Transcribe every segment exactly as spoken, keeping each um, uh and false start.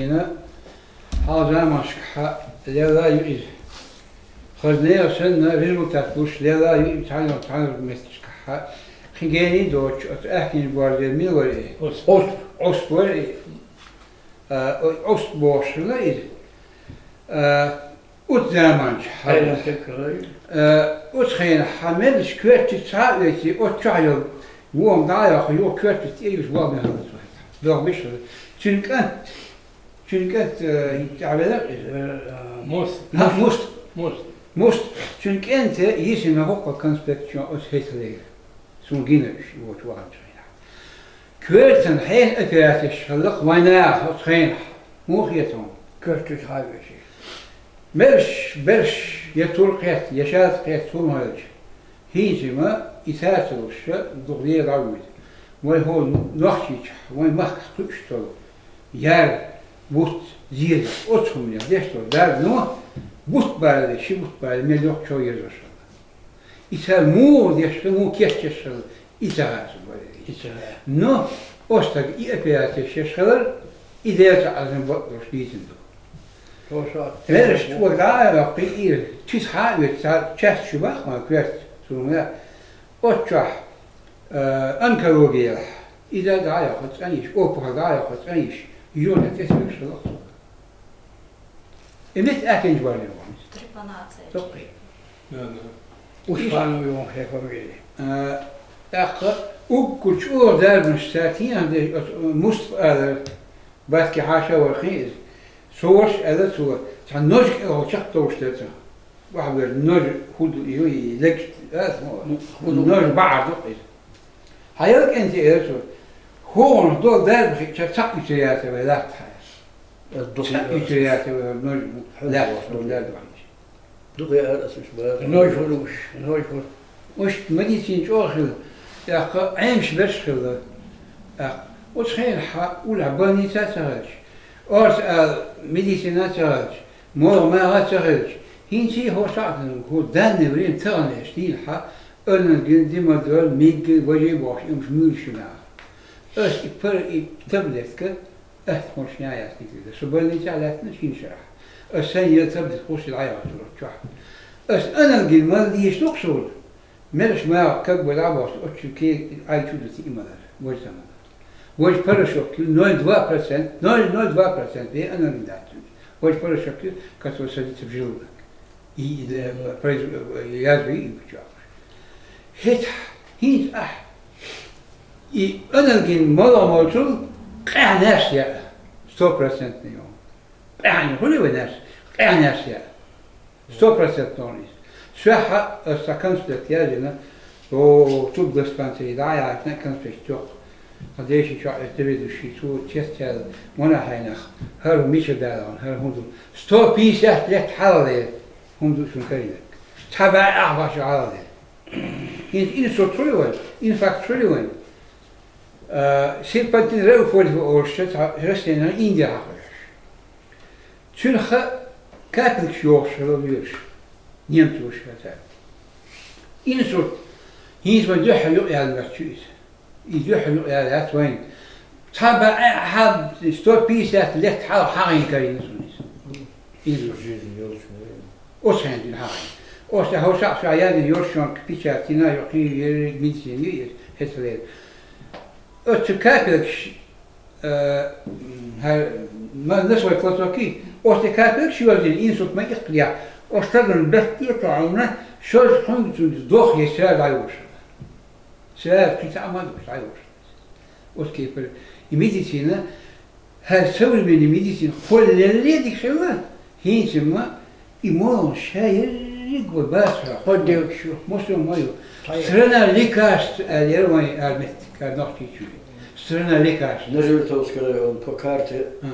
Хьалха заманашкахьа лелла ю иза. Хазне а санна результат луш лелла ю иза цхьана, цхьана метташкахьа. Кхин гений доцуш, оцу аьхкенаш борзе мила вара и? Ост. Ост. Ост вара и. А, о-, ост бохуш хилла иза. А, оцу заманчахьа. Айлан текарай. А, оцу хенахь хьан меллаш коьртачу цхьа а оьций, оцу чохь йолу вон дӀа а йоккху, юха коьртачу тӀе юьсу болх бен хилла цо. Болх беш хилла. Цуьнан кӀант Цуьнан кӀант, э, тӀаьхьавелира иза? Э, а, Муст. А, Муст. Муст. Муст. Цуьнан кӀанта йисина хӀокху конспект чохь оцу хӀеталера. Суна гина уьш, вот, ваханчу хенахь. Коьртан хьенан операцеш хилла-кх вайн наха оцу хенахь? Муха хета хьуна? Коьртачу хьан веший? Мерш, берш, я тур кхетта, я шаьлта кхетта хӀума хилча. ХӀинца ма и цара ца луш, дукха дера дӀавуьйту. Вайн хӀора Нохчийчохь, вайн махкахь кхуьуш долу яр, бутт, зеза, оцу хӀуманех деш долу дарбано, бутт балале, ши бутт балале, мел йоккха чов езаш хилла. И цара муха деш хилла, муха кечъеш хилла, и ца хаьа суна валаре. И ца хаьа. Но, оцу стага и операцеш еш хилар, и Делан цхьа Ӏазам бакъдолуш дийцина ду. Мераш чӀогӀа дӀа а йоккхий, и туьса хьан а оьцу, цхьа часть шу баккха ма коьрта, суна ма яа. Оцу чохь, э, онкологиялахь, иза дӀа а йоккху цӀанйиш, опухоль дӀа а йоккху цӀанйиш, юха тӀетоьгуш хилла-кх цо. И меттан аьхкенаш бара вайн. Трепанация. Доккхий. Да, да. Успанов йолу хьекъал вели. Э, тӀаккха уггар чӀогӀа дарбанаш цара кхин а деш, оцу Мустафа алара, Батке хьаша вара кхин иза. Со вара аьлла цо, цхьа нож кӀел чекхдовлуш дара цо. Ваха вер нож хӀун ду, и ю, и легаш, а, хӀун ду? Нож бахьар ду иза. Хьан ял кӀентий, элира цо, хӀокхунах долу дарба хиъча цхьаъ уьцур яцара вай латта хьаьжа. Цхьаъ уьцур яцара вай нож лаьтташ долу дарба хиъча. Дукха яра аса уьш бара. Нож хуьлуш, нож хуьлуш. Уьш медицина чӀогӀа хилла. ТӀаккха Ӏемаш берш хилла. ТӀаккха оцу хенахь уллехь больница а ца хилча, орца ала медицина а ца хилча, молха магӀа а ца хилча, хӀинца а хӀокху сахьтана, хӀокху данное время тахана аьлча дийнахьа, анальгин, димодал, мигрин, важа бохуш, уьш муьйлуш ю наха. Аса и пара, и таблетка Ас хӀорш яц дика. Со больницехь лаьттина шина шарахь. Ас сайн ял ца битта кхуссий дӀайоьллуш чохь. Ас анальгин мала дезаш ду-кх суна. Мераш магӀа каг бан дӀабоссу, оццул кег Ӏай чу даций и малар. Важа ца малар. Важа порошок ю, ноль два процент, ноль ноль два процент бен анальгин дац цуьнца. Важа порошок ю, который садится в желудок. И, и, э, произ-, э, язвы и печатаешь. ХӀетахь, хӀинца ахь. И анальгин мала молчул къаьхьа нерс яа. Стопроцентный он. Къаьхьа хуьлий вай нерс? Къаьхьа нерс яа. Стопроцентный он иза. Соьхьа аса конспект яздина, о, тубдиспансере дӀа а яхьийтина конспект йоккха. Тхан деши чохь эта заведующий цо честяьлла, ванахь хьайнах, хӀара мича далахь, хӀара хӀун ду. Сто пятьдесят лет хьалале. ХӀунда ду шуна карийнарг? Цхьа бӀе ахь ваша гӀала де. ХӀинца инсульт хуьлу вайн, инфаркт хуьлу вайн. А, серпентин реуфольфа олуш цхьа растение Индия хьахоьхуш. Цуьнан ха капелькаш йохуш хила вуьйш. Немцоша цара. Инсульт. ХӀинца вайн дуьххьара юкъаяьлла моьтту иза. И дуьхьал юкъа яц вайн. Цхьа баьӀ хьан сто пятьдесят лет хьалха хьахийна карийна суна иза. Иза. Жизнь йолчу, наверное. Оцу хенахь дина хьахийна. Оцу тӀе хӀокху шаьш ша яздина йолчу шонка печать йина, юкъа йина ерриг медицина ю иза, хӀеталера. Оцу капелькаш, э, хьан, ма, носовой платок и, оцу тӀе капелькаш йоздина, инсульт ма иккхадехь, оцу стагана бетта а тоьхна, шозза хьуьнга цуьнца дохъе сара дӀайолуш. Цара кхин цхьа а ма ду, схьайогӀуш. Оцу кепара и медицина, хӀара современный медицина кхоллале дика хилла, хӀинца ма и молханаш ша ерриг вай бацара. Хьо дегаш ю. Мосо ма ю. Тхьай. Страна лекарств аьлла яра вайн ара меттиг, ара Нохчийчуьра. Страна лекарств. Нажертовский район по карте. А.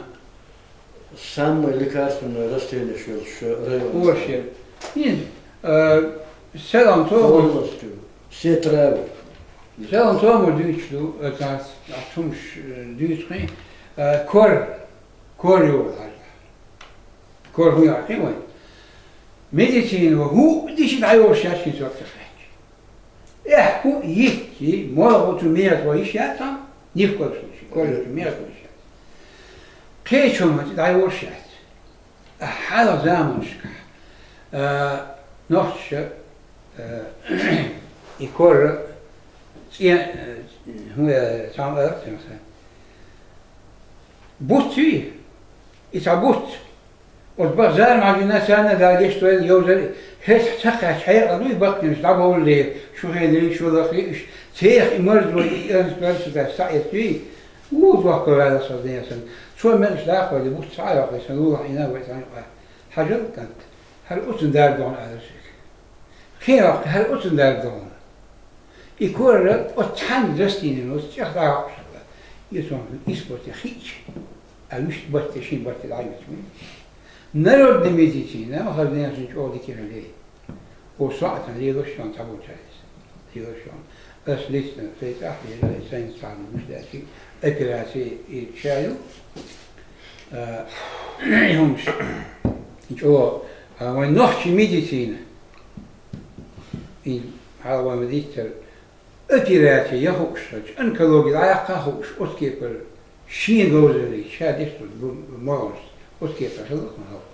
Самый лекарственный растение шел ш-, район. Вообще. Нет, э, селом цо. Полностью. Все травы. Селом цо мо дуьйцу, это, а, цумш, э, дуьйцу хин, э, кор, кор ю. Кор хӀун яхьи вай? Медицина ва хӀу диши дӀайолуш яц шин сорта хьаьчи. Эхь, хӀу йитти, молхо цу мера тхо йиш яц хьан? Ни в коем случае, кор цу мера тхо йиш яц. Кхечо ма дӀайолуш яц. Ахьа хьалха заманашкахь, а, нохчаша, а, и корра цӀе, а, хӀун, а, цхьа ма аьлла, цхьа ма сан. Буц юй, и цхьа буц. Оцу баха зара маьждигна царна а Дала гечдойла йовзар, хӀетахь ца кхаьчча хьекъал дуй баккхийнаш дӀабовлале, шу хенарий, шу лахарий, уьш цех и марзо, и анс-, марзо дац, схьаэцуй, ву дохко ваьлла со ден сан. Цо мегаш даккхойла, буц схьа а йоккхий, сан лулахь Ӏийна вай цхьаьна къа. Хьажал, кӀант, хӀара оцун дарба догӀна алар шега. Кхин ваккха, хӀара оцун дарба догӀна. И корра оцу цхьаьна растенин оцу цӀех дӀахьокхуш хилла. И цунах исбате хиъча, а вуьшта батте, шин батте дӀайоьцуш ма ю. Народный медицина, хаза нехашна чӀогӀа дика хилла. Оцу сохьтана лелош шуна цхьаболчара иза. Лелош шуна. Ас лично сайн цӀахь лела, сайн цхьана гуш даьлчи, операци и ша ю. А, хӀумаш. ЧӀогӀа, а, вайн нохчийн медицина. И хьалха вайн дийццара, операци ян хууш хилча, онкологи дӀаяккха а хууш, оцу кепара шен говзаллица, ша деш долчу бу-, молханашца, оцу кепара хилла-кх ма хьалха.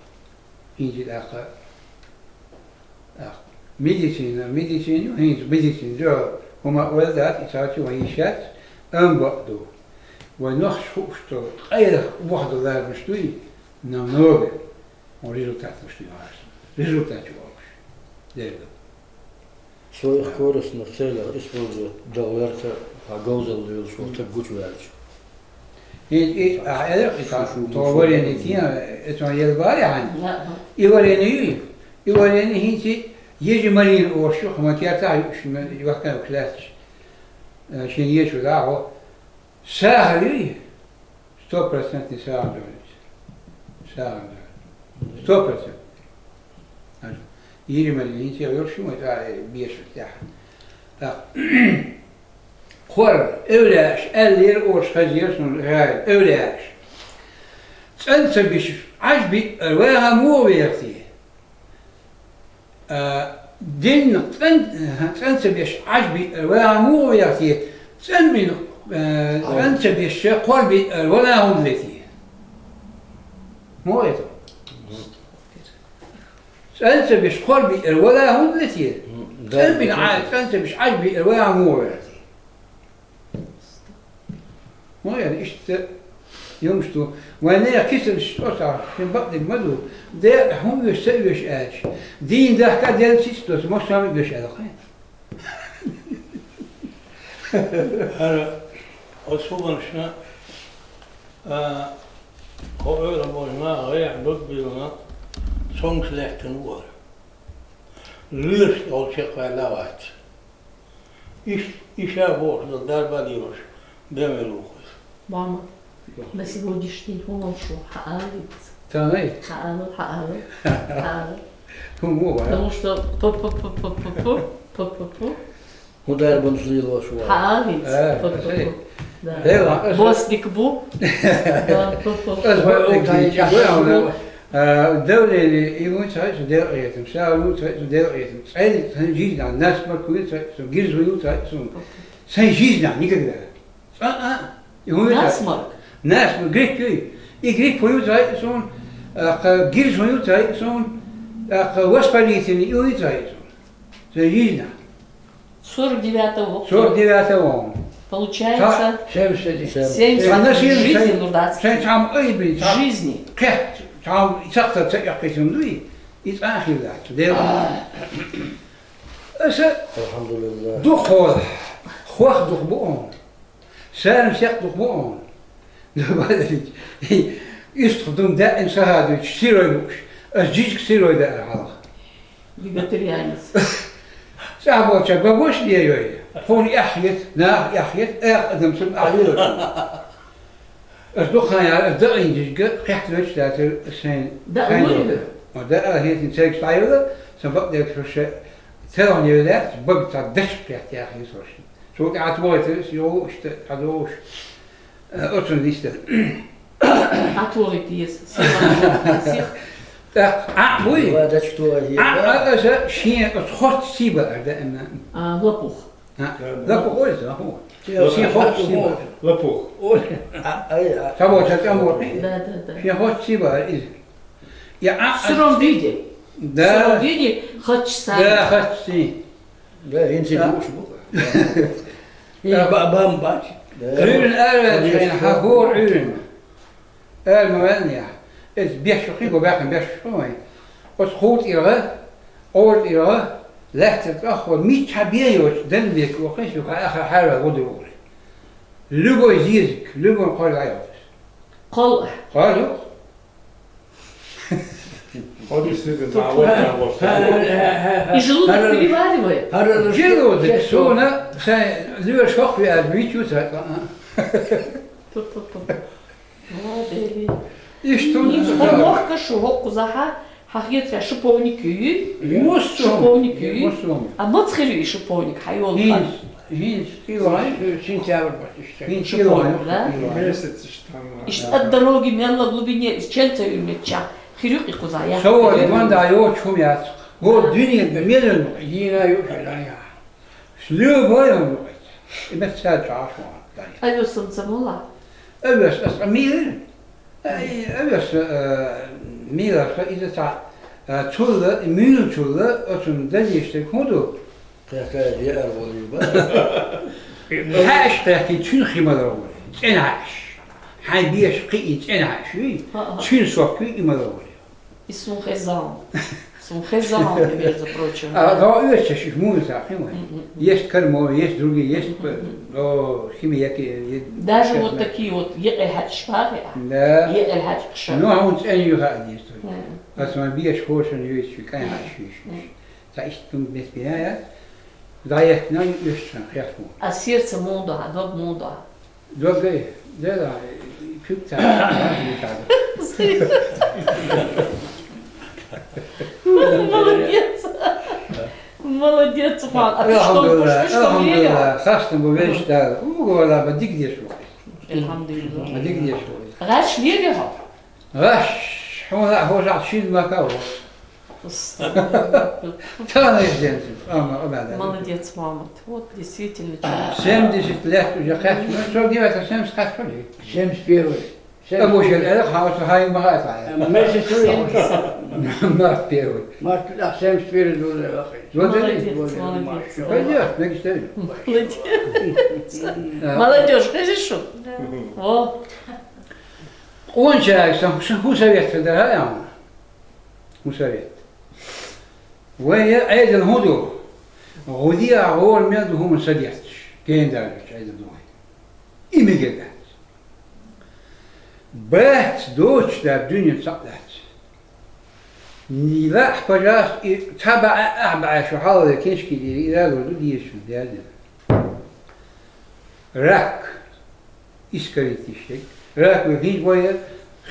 ХӀинца и тӀаккха, тӀаккха медицина, медицина ю, хӀинца медицина дуьхьал хӀума а ойла дац, и цхьаьна вайн йиш яц, амма бакъ ду. Вайн нохчаша хууш долу, къайлаха охьадо ларнаш дуй, намного. Хьуна результат луш ду хьаьжна. Результат чу вогӀуш. Дерг ду. Своих корыстных целях использовать дагӀлерца хьан говзалла лелаш волу стаг гучуваьлча. И, и, а, э, и, шу, шу, тхо шу, варени шу. Тен, э, цо ел баьлла хьайна. Да, да. И варени ю, и варени хӀинца ежи малийна ош ю, хӀума кертахь юуш, м-, вахкан юуш лаьтташ. Э, шен ечу дахьо. Сахар юй? Стопроцентный сахар дойла. Сахар дойла. Сто процентов. Иримали хӀинца а йолуш ю, ма цӀа бешаш тӀехь. ТӀаккха кхор, эвлаяаш, аьллера ош хазера суна гӀайла, эвлаяаш. ЦӀан ца беш, Ӏаж биъара ваха муха вехате? А, динна цӀан-, цӀан ца беш Ӏаж биъара ваха муха вехате, цӀан бина, а, цӀан ца беш кхор биъара вала хӀунда лете? Муха вехате? ЦӀан ца беш кхор биъара вала хӀунда лете? М, да, цӀан бина да, Ӏа-, да. ЦӀан ца беш Ӏаж биъара ваха муха вехате? Ма яра, иштта юмаш ду. Вайн нехан кисанаш оцахь, шен бакъдерг ма ду. Декъа хӀун оьшу, ца оьшу аьлча. Дийна дахка а делла циц доцу, массо а ма оьшу аьлла кхин. ХӀара, оцу хӀуманашна, а, хӀо ойла божна, гӀайгӀа дог биллина, цомгуш лаьттина ву хӀара. Лоьраш долу чекхваьлла а вац. Иш, иша бохуш долу дарба а лелош, бен велла ву хӀуьсу. Мама, на сегодняшний день хӀун ло шу? Хьаалица. Царна? Хьаала, хьаала, хьаала. ХӀун бу вара? Потому что п-п-п-п-п-п-п-п-п. ХӀун дарбанаш лелош вара? Хьаалица. А, п-п-п. Ас ай. Да. Дела, ас ай. Бостик бу. Да, п-п-п. Ас бу, п-п-п. А, давление, и вуй цхьаъ цу делкъетам, сагӀа вуй цхьаъ цу делкъетам, цӀен, сайн жизнь, насморк вуй цхьаъ цу, гирз вуй цхьаъ цу. Сайн жизнь никогда. А, а, и вуй цхьаъ. Насморк? Насморк, грипп юй. И грипп вуй цхьаъ цу, а, гирз вуй цхьаъ цу, а, воспалительный и вуй цхьаъ цу. Сайн жизнь. Сорок девятого года. Сорок девятого года. Получается, цхьа, семьдесят один. Семьдесят. Цхьа насилие жизни, шайн, ну, двадцать. Шайн цхьа ма айбин, цхьа жизни. Кхехт, цхьа ма и цхьа ца, ца эккхийсам дуй, и цхьа а хилла дац. Дела. Аса, алхьамдулиллах, дукха хьола, хох дукха бу хьуна. Сарам секх дукха бу хьуна. Ду бадалич. Устах дун даим сахьа дуьйцуш, сирой бууш. Ас жижиг сирой даара хьалха. Вегетарианец. ЦӀахь болча бабош ле йой. Тхуна эхь хета, наха эхь хета, экха адам санна ахь лело. Ас дукха хан яра, ас дакъин жижиг, кхехта вуьйцуш дацара сайн, да, сайн луй дела. Ма да а хетин цергаш дӀайилла, сан бакъдерг хӀуша телхьан йолаьцна, бага цхьа дача кхехта яхийса хӀуша. Цо тӀе Ӏатвойтар, ас йогӀу иштта, дӀадогӀуш. Э, оцунна дистар. Хьан тохийта еза? Сих. ТӀаккха Ӏа буй? Ва дачу тохийта. Ӏа, Ӏа, аса шен оцу хотта сий баар даимна. А, лопух. А, да, да. Лапух олий, лапух. Лапух. Шен хоццуш сий ба. Лапух. Олий. А, ай, а. Цхьаболчар тӀом бохий? Да, да, да. Шен хоццуш сий ба иза. Я, а, в сыром виде. Да. В сыром виде хоццуш сий. Да, хоццуш сий. Да, хӀинца а. Бу уж бу. И ба-, бам бац. Да. Ӏуьйранна араваьлча хьайна хьан хӀора Ӏуьйранна. Ара ма ваьннехь, иза беш ву кхин го баьккхина беш ву вайн. Оцу хӀума тӀера гӀа, Ӏора тӀера гӀа, лаьттара тӀеххьара миччахьа бен йоцуш, Далла бен вохийша, юха ахара хьараваьлла гӀо ду вури. Любой зезаг, любой кхоьллина йоцуш. Кхоьллина? Кхоьллина ю. Кхоьллина ю. И желудок переваривает. ХӀара желудок, суна, сайн лоьраш хӀокху веана, мича ю ца. Ту-ту-ту. Молодец. Иштта хӀунда ца хӀара? Хьо мохка шу хӀокхузахь, хьан хетарехь шиповник юй? Муссо. Шиповник юй? Муссо. А маца хир ю и шиповник, хьан йолу хан? ХӀинца, хӀинца кило хьан? Сентябрь бац иштта. ХӀинца кило хьан? Шиповник, да? Кило хьан? Месяц иштта хьан? Иштта а дороги мелла в глубине, из чел ца юьллуччахь, хир ю-кх и кхузахь, я? Со вара гонда йоцуш хӀума яц. Го дуьнен мелла йийна ю хӀара, я. Любой хӀума ю-кх иза. И меттаца чӀогӀа хӀума дай. Овес-м ца мула? Овес аса къа мийра. Ай, овес, э, мийра аса иза цхьа, э, цулла, муьйлачулла, оцунна дан дезаш дерг хӀун ду? Кхе-кхе, яар волу ю ба. Хьаьаш кхехкий, цуьнан хи ма ло вара. ЦӀена хьаьаш. Хьайн беша кхиий цӀена хьаьаш юй, ХӀаъ, хӀаъ. Цуьнан сок юй, и ма ло вара. И суна хезна. Суна хезна, между прочим. А, да, оьшучаш уьш муха ца хи вай? Мгм. Есть кормовые, есть другие, есть, мгм, о, химия, я-, я-, даже вот такие вот екъел хьаьжаш бахи, а? Да. Екъел хьаьжаш. Ну, а он цӀена юй хаа деза. Мгм. Аса ма беш хошан юй, ши кӀайн хьаьжаш юй. Мгм. Ца иштта тун бес бия, я? Да, есть, ну, уьш сан, хеш му. А сердце муха ду хьан, дог муха ду хьан? Доггай, дела, куьг ца, Молодец. Молодец, Степан. А ты что, алхьамдулиллахӀ, пуш-пуш алхьамдулиллахӀ, хастам бу вешта. У, говорю, ба дика деш ву. Алхьамдулиллахь. А дика деш ву. ГӀаш лели хьо? ГӀаш, хьуна хӀожахь шин мака ву. Астагфируллах. Тахана иза денза, амма, амма, да. Молодец, Мамат. Вот действительно человек. Семьдесят лет уже кхаьчна. Что делать, семьдесят кхаьчна ли? Семьдесят первый. Абу Шер, э, хьан, хьан ма хаьа. Месяц уже. Март первый. Март, да, семьдесят первый доллар вахай. Вот это. Молодец, молодец. Пойдёт, мегаш. Молодец. Да. Молодёжь, хезиш шу? Да. О. Къончаьрга сан, сан хӀун совет ца дара, а? ХӀун совет? Вай я Ӏедал хӀун ду? ГӀудиа гӀора мел ду хӀума са детташ. Гендарчу Ӏедал ду вай. И мегар дац. Бац доцуш дар дуьнен цхьаъ дац. Лаахь, пожалуйста, и цхьа баӀа, ахь баӀа шу хьалале книжки дийри, и рагор ду дезачун, яздина. Рак. Искоренить йиш дерг. Рак вай хӀинца вай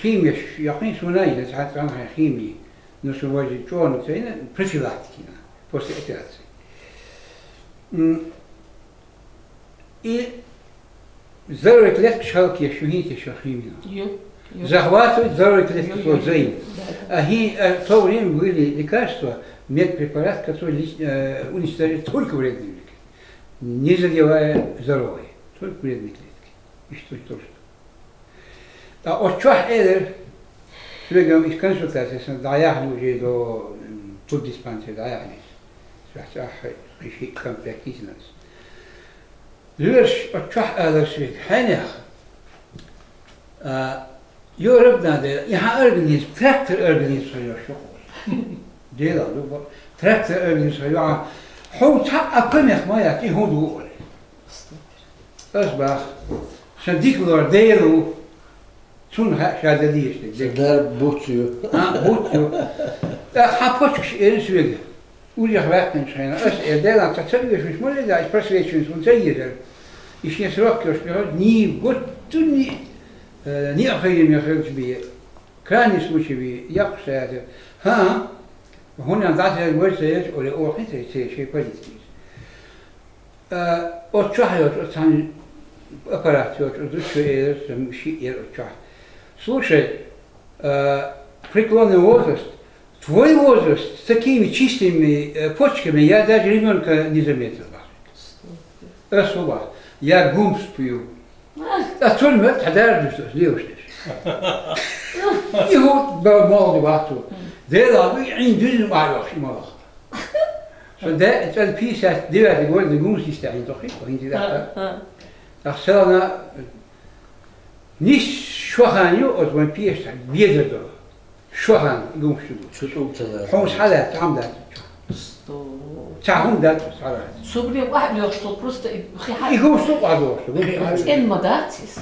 химеш яххийна суна йина, цхьа цӀанхьа хими. Ну, шу вай чӀогӀа ца йина, профилактикина, после операции. М, и здоровый клеткаш хӀаллакеш ю хӀинца шу химино. Ю, ю. Захватывает здоровые клетки, ю, ю, ю, зайн. Да, да. А хи-, а в то время были лекарства, медпрепарат, который лич-, э, уничтожает только вредные клетки, не задевая здоровые, только вредные клетки. Иштта то, что. Ткъа оцу чохь элира, соьган и консультацияс дӀаяхьна уже до, м, тубдиспансер дӀаяхьнийса. Цохь ахь, и шиъ конфет йисинарс. Лоьраш оцу чохь алар соьга: «Хьенех, а, йо, Раббана Дела, и хьан организм, трактор организм сан йо шу». Дела, ду бо, трактор организм сан йо, хьо цхьа а помех ма яц, и хӀун ду, олий. Ас бах, сан дика лор Дела ву, цунна хаьа ша дан дезаш дерг. Сан дар буц ю. А, буц ю. ТӀаккха хьан почкаш эр соьга. Уьш ваьккхинчу хенахь, ас эр, Делан, цхьа ца оьшуш ма лега, и просвечивание суна ца езара. И шен срок йолуш бехаш, ни гуттар а, э, необходимый хилча бен, крайний случай бен, яккхаш ца яцара. ХӀан, хӀунда дӀа ца яра, вай ца еза, оле, охьа ца еза, шайн политика. Э, оцу чохь йолчу, оцу цхьана аппарат йолчу, оцу чу элира, сан шиъ яра оцу чохь. Слушай, э, преклонный возраст, твой возраст с такими чистыми, э, почками, я даже ребёнка не заметил. Ас хӀу бац, я гумс пу ю. Ас цунна мел цхьа дара дуьсу, ас леваш деш. И хӀу бел молу ди бац цо. Дела а дуй, Ӏин дуьзна ма йохуш, и ма ваха. Со де, цӀена пятьдесят девятый год, де гумс йистехьин тохи, хӀинца даккха. Ах, селана, нис шохан ю, оцу вайн пешта безар долу. Шохан гумш ду. Цу тӀулг ца лаьцна. Хьуна схьалаьцна, цхьа хӀума дац. Сто. Цхьа хӀума дац, схьалаьцна. Собрем ахь лоьхуш долу, просто и хи хьа- И гумш ду, къа дохуш ду, гумш ду. ЦӀена ма дац иза.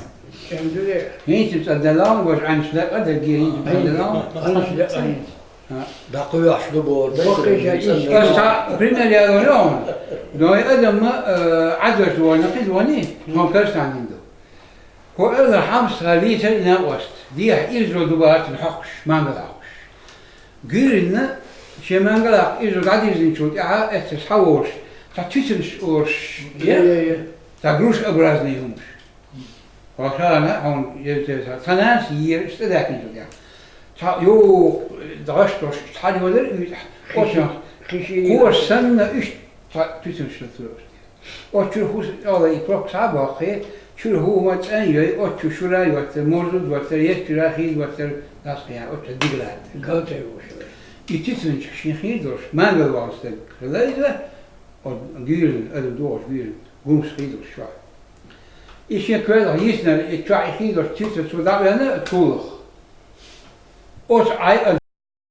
ЦӀена ду де. ХӀинца цӀа делла, ваш Ӏанаш дакъа дагге, хӀинца цӀа делла. Ӏанаш дакъа хӀинца. А. ДӀакхуьйхьаш ду боху, дай Баккхий ца ша иза. Ас цхьа пример яла вара хьуна. Дой адам ма, э, Ӏадаш варна, кхидӀа вани, хьуна карстан ду. ХӀо аьлла, хьамсхьа лийцар и накъост, дехьа ирзо ду бацана хьокхуш, мангал хьокхуш. Гуьйранна шен мангал хьокху ирзо дӀадирзинчул тӀаьхьа эццара схьаволуш, цхьа туьцанаш орш е, е, е. Цхьа грушеобразный хӀумаш. Вашана хьуна еза, цхьа нанас йийра, иштта даьккхинчул тӀаьхьа. Цхьа юха дӀаш долуш, цхьа йолара уьйтӀахь. Кхоша санна, иштта цхьа туьцанаш латура. Оцу чуьра хӀусам тӀехула и прок схьа а боккхий, чуьра хӀума цӀен йой, оцу чу шура а йоттар, морзуд а доттар, еттара хий а доттар, дӀасакхийна, оцу чу дигла а. Галтер ву шура. И туьцанаш шен хий долуш, мангал вахна стаг хилла иза, оцу гуьйранна, адам дохуш гуьйранна, гумс хий долуш чохь. И шен коьлах йиснарг, и чохь и хий долуш туьцанаш цо дӀа а веана, тулах. Оцу Ӏай а